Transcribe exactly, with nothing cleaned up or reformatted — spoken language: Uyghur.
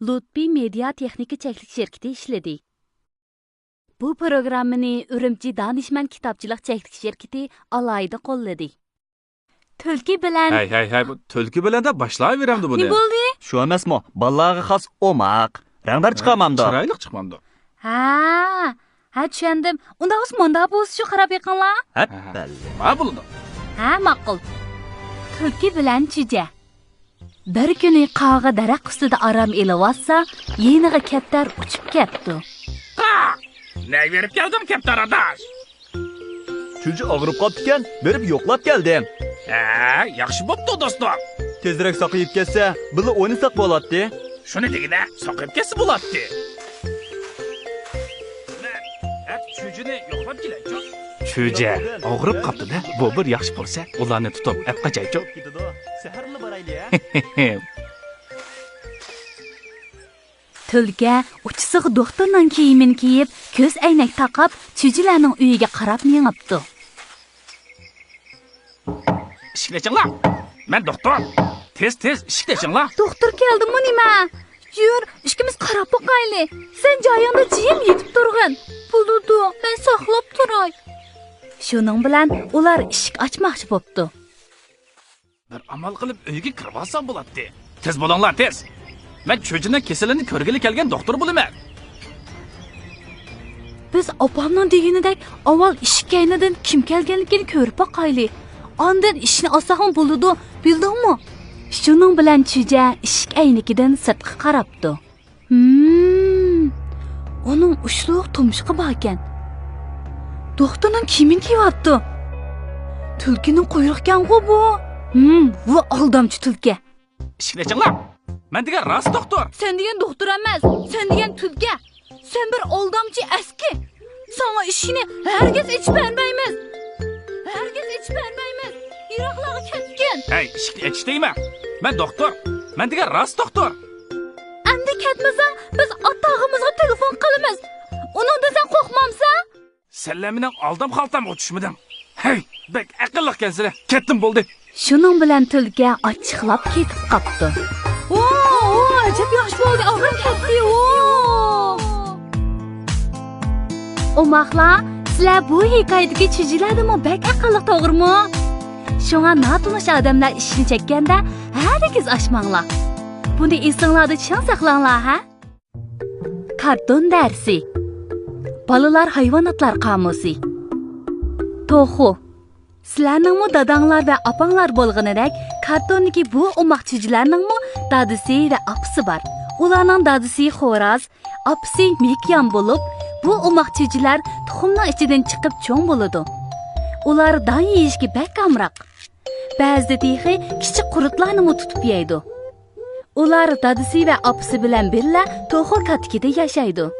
لۇتپى مېدىيا تېخنىكا چەكلىك شىركىتى ئىشلىدى. بۇ پروگراممىنى ئۈرۈمچى دانىشمەن كىتابچىلىق چەكلىك شىركىتى ئالاھىدە قوللىدى. تۈلكە بىلەن ھەي، ھەي، ھەي، بۇ تۈلكە بىلەن دەپ باشلاۋېرەمدۇ بۇنى؟ نېمە بولدى؟ شۇ ئەمەسمۇ، بالىلارغا خاس ئوماق. رەڭدار چىقارمامدۇ؟ چىرايلىق چىقمامدۇ؟ ھە، ھە، چۈشەندىم. ئۇنداق بولسا مۇنداق بولسا شۇ، قاراپ بېقىڭلار. ھەپپەللى. ھە، بولىدۇ. ھە، ماقۇل. تۈلكە بىلەن چۈجە. بىر كۈنى قاغا دەرەخ ئۈستىدە ئارام ئېلىۋاتسا، يېنىغا كەپتەر ئۇچۇپ كەپتۇ. قا! نەگە بېرىپ كەلدىڭ، كەپتەر ئاداش؟ چۈجە ئاغرىپ قاپتىكەن، بېرىپ يوقلاپ كەلدىم. ھە، ياخشى بوپتۇ، دوستۇم. تېزرەك ساقىيىپ كەتسە، بىللە ئوينىساق بولاتتى. شۇنى دېگىنە، ساقىيىپ كەتسە بولاتتى. مەن، ھە، چۈجىنى يوقلاپ كېلەيچۇ. چۈجە ئاغرىپ قاپتۇ-دە، بۇ بىر ياخشى پۇرسەت، ئۇلارنى تۇتۇپ ئەپ قاچايچۇ. سەھەرلا بارايلى، ھە؟ تۈلكە ئۇچىسىغا دوختۇرنىڭ كىيىمىنى كىيىپ، كۆز ئەينەك تاقاپ، چۈجىلەرنىڭ ئۆيىگە قاراپ مېڭىپتۇ. ئىشىكنى ئېچىڭلار! مەن دوختۇر! تېز، تېز، ئىشىكنى ئېچىڭلار! دوختۇر كەلدىمۇ نېمە؟ يۈر، ئىككىمىز قاراپ باقايلى. سەن جايىڭدا جىم يېتىپ تۇرغىن. بولىدۇ، مەن ساقلاپ تۇراي. شۇنىڭ بىلەن ئۇلار ئىشىك ئاچماقچى بوپتۇ. بىر ئامال قىلىپ ئۆيگە كىرىۋالسام بولاتتى. تېز بولۇڭلار، تېز! مەن چۈجىنىڭ كېسىلىنى كۆرگىلى كەلگەن دوختۇر بولىمەن. بىز ئاپامنىڭ دېگىنىدەك ئاۋۋال ئىشىك كەينىدىن كىم كەلگەنلىكىنى كۆرۈپ باقايلى. ئاندىن ئىشىكنى ئاچساقمۇ بولىدۇ، بىلدىڭمۇ؟ شۇنىڭ بىلەن چۈجە ئىشىك ئەينىكىدىن سىرتقا قاراپتۇ. ھىم، ئۇنىڭ ئۇچلۇق تۇمشۇقى باركەن. دوختۇرنىڭ كىيىمىنى كىيىۋاپتۇ. تۈلكىنىڭ قۇيرۇقىكەنغۇ بۇ؟ ھىم، ۋۇ ئالدامچى تۈلكە. ئىشىكنى ئېچىڭلار! مەن دېگەن راست دوختۇر! سەن دېگەن دوختۇر ئەمەس، سەن دېگەن تۈلكە! سەن بىر ئالدامچى ئەسكى! ساڭا ئىشىكنى ھەرگىز ئېچىپ بەرمەيمىز! ھەرگىز ئېچىپ بەرمەيمىز! يىراقلارغا كەتكىن! ھەي، ئىشىكنى ئېچىش دەيمەن! مەن دوختۇر! مەن دېگەن راست دوختۇر! ئەمدى كەتمىسەڭ، بىز ئاتا ئاغىمىزغا تېلېفون قىلىمىز! ئۇنىڭدىن سەن قورقمامسەن؟ سەنلەر مېنىڭ ئالدام خالتامغا چۈشمىدىڭ. ھەي، بەك ئەقىللىقكەنسىلەر. كەتتىم بولدى. شۇنىڭ بىلەن تۈلكە ئاچچىقلاپ كېتىپ قاپتۇ. ۋو، ۋو، ئەجەب ياخشى بولدى، ئاغرىم كەتتى، ۋو. ئوماقلار، سىلەر بۇ ھېكايىدىكى چۈجىلەردىنمۇ بەك ئەقىللىق، توغرىمۇ؟ شۇڭا ناتونۇش ئادەملەر ئىشىكنى چەككەندە ھەرگىز ئاچماڭلار. بۇنى ئېسىڭلاردا چىڭ ساقلاڭلار، ھە؟ كارتون دەرسى. بالىلار ھايۋاناتلار قامۇسى. توخۇ. سىلەرنىڭمۇ داداڭلار ۋە ئاپاڭلار بولغىنىدەك، كارتوندىكى بۇ ئوماق چۈجىلەرنىڭمۇ دادىسى ۋە ئاپىسى بار. ئۇلارنىڭ دادىسى خوراز، ئاپىسى مېكىيان بولۇپ، بۇ ئوماق چۈجىلەر تۇخۇمنىڭ ئىچىدىن چىقىپ چوڭ بولىدۇ. ئۇلار دان يېيىشكە بەك ئامراق. بەزىدە تېخى كىچىك قۇرتلارنىمۇ تۇتۇپ يەيدۇ. ئۇلار دادىسى ۋە ئاپىسى بىلەن بىللە توخۇ كاتىكىدە ياشايدۇ.